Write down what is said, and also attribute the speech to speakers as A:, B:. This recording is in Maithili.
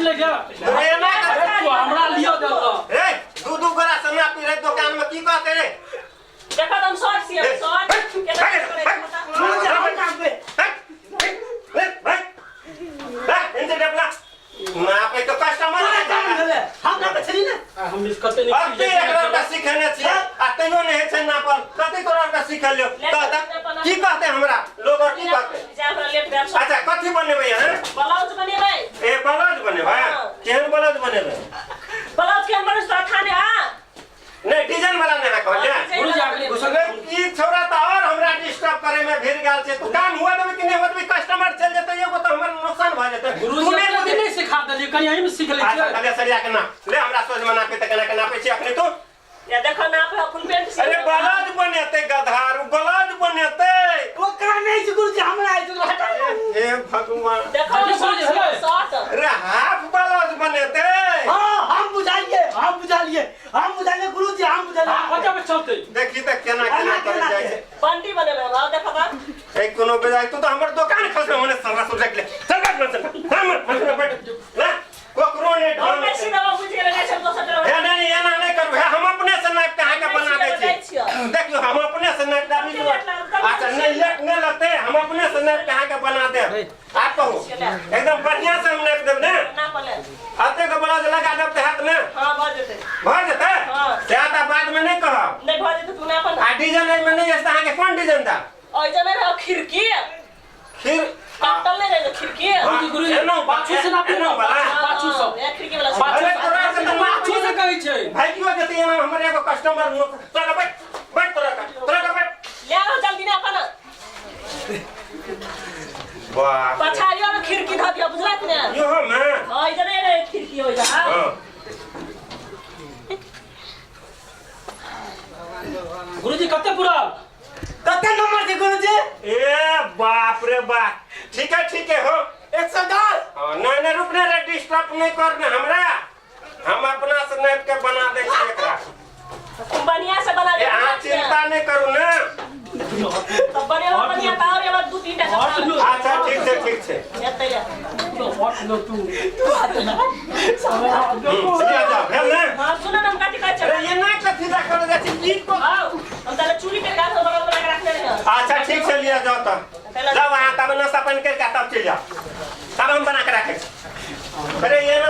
A: ले जा।
B: रे एना
A: अरे
B: कथी
A: तू हमरा लियो देलक।
B: रे दू दू गोरा से नापी रे दुकान में की कहते रे?
C: देखा तो हम शर्ट सियब शर्ट केना करै छै पता।
D: गुरुजी हम नापबै।
B: नापे तो कस्टमर
D: तोरा जान भेलै, हम नापै छली ने।
A: हम इस कते नहीं
B: अते एकरा के सिखेने छियै आ तैयो नहि होइ छै नापल। कते तोरा के सिखलियो तऽ की कहते हमरा लोग और की कहते?
C: जा हमरा लेट भेल।
B: अच्छा कथी बनेबै अहाँ?
C: ब्लाउज बनेबै।
B: ए ब्लाउज बनेबै?
C: हाँ।
B: केहन ब्लाउज बनेबै?
C: ब्लाउज केहन बनेबै तोरा थाने आ।
B: नहि डिजाइन वाला नहि अहाँ कहलियै?
A: गुरुजी आगली घुसल।
B: अरे ई छौड़ा तऽ और हमरा डिस्टर्ब करे में भिड़ गेल छै। तू काम हुआ देबै कि नहि हुआ देबै? कस्टमर चलि जेतै एगो तऽ हमर नुकसान भऽ जेतै।
A: गुरुजी
B: तू नहि
A: अपने
B: बुझै।
A: नहीं सिखा देलियै, कनी अहीं में सीख लै
B: अच्छा
A: छियै।
B: कहलियै सरिया के नाप ले, हमरा सोझ में नापे तऽ केना के नापै छी अखनी तू?
C: या देखो नाप है फुल पेंट
B: अरे ब्लाउज बनेतै गधारू, ब्लाउज बनेतै।
D: ओकरा नहि छै गुरुजी, हमरा अछि, ओकरा हटा।
B: हे भगवान।
C: देखो
A: देखियौ
C: शर्ट
A: गुरुजी, हेलै।
C: शर्ट।
B: अरे हाफ ब्लाउज बनेतै।
D: हाँ हम बुझालिए, हम बुझालिए, हम बुझालिए गुरुजी, हम बुझालिए।
A: हाँ, बच्चा चलते।
B: देखी तऽ केना केना
D: केना
B: करै जाइ
D: के?
B: छै।
C: बंडी बनेबै हमरा देखो तऽ।
B: ए कोनो बेजाय तू तऽ हमर दोकान खसमे मने सरला सुन रख ले। चल बैठ चल हम मने बैठ ना ककरो नहि
C: और
B: ढंग
C: बेसी दवा बुझि गेलै नहि छै दोसर तरफ।
B: हे नहीं नहीं एना नहि करू। हे हम अपने से नापि के अहाँके बना दै छी। देखियौ हम अपने से नापि के
C: कते लेट लागत?
B: अच्छा नहीं लेट नहि लगतै, हम अपने से नापि के अहाँके बना देब। आप कहू एकदम बढ़िया से हम नापि देब ने?
C: नाप ले।
B: अते के ब्लाउज लगा देब तऽ हैत ने?
C: हां भऽ जेतै।
B: भऽ जेतै?
C: हाँ।
B: सएह तऽ बाद में नहि कहब।
C: नहि भऽ जेतै तू नाप ने।
B: आ डिजाइन एहिमे नहि अछि तऽ अहाँके कोन डिजाइन देब?
C: ओइ जे नहि रहौ खिड़की
B: खीर
C: काटल नहि रहै खिड़की।
B: हाँ,
A: गुरुजी,
B: एनो
A: पाछू से नापियौ
B: एनो
A: ने,
B: बला।
A: पाछू से।
C: ए खिड़की वाला।
A: पाछू
B: अरे तोरा से तऽ
A: पाछू से कहै छै।
B: भागियो जेतै एना हमर एगो कस्टमर। तोरा के बैठ बैठ, तोरा के, तोरा के बैठ।
C: ले आओ जल्दी नाप ने।
B: वाह
C: पछाड़ियो में खिड़की धऽ दियौ बुझलक ने?
B: यो हम हैं।
C: हां इधर नहीं रहे खिड़की हो जा।
B: हाँ।
A: गुरुजी कते पुरल?
D: कते नंबर छै गुरुजी?
B: ए बाप रे बाप, ठीक है ठीक है हो।
D: 110।
B: हाँ, नहीं नहीं रुक नहीं रे, डिस्टर्ब नहीं करना हमरा। हम अपना से नापि के बना दै छियै एकरा।
C: तुम बढ़िया से बना
B: ए
C: दे।
B: अहाँ चिंता नहीं करू ने।
C: तो बने बढ़िया तऽ और एगो दू तीन टा
A: हट
C: कपड़ा
A: लो।
B: अच्छा ठीक छै ठीक छै।
C: हेतै ले।
A: हट लो तू।
B: सिया जाओ भेल ने?
C: हां सुन ने हम कथी कहै
B: अरे
C: छै।
B: ये ना कथी दा कर जाइ छै की को?
C: आओ हम ताले चूड़ी के गाछ बगल में लगा रखने रहे।
B: अच्छा ठीक छै लिअ जाओ तब। जाओ अहाँ तब नाश्ता पानि करके तब चलि जाओ, तब हम बना के राखै छी। अरे ये ना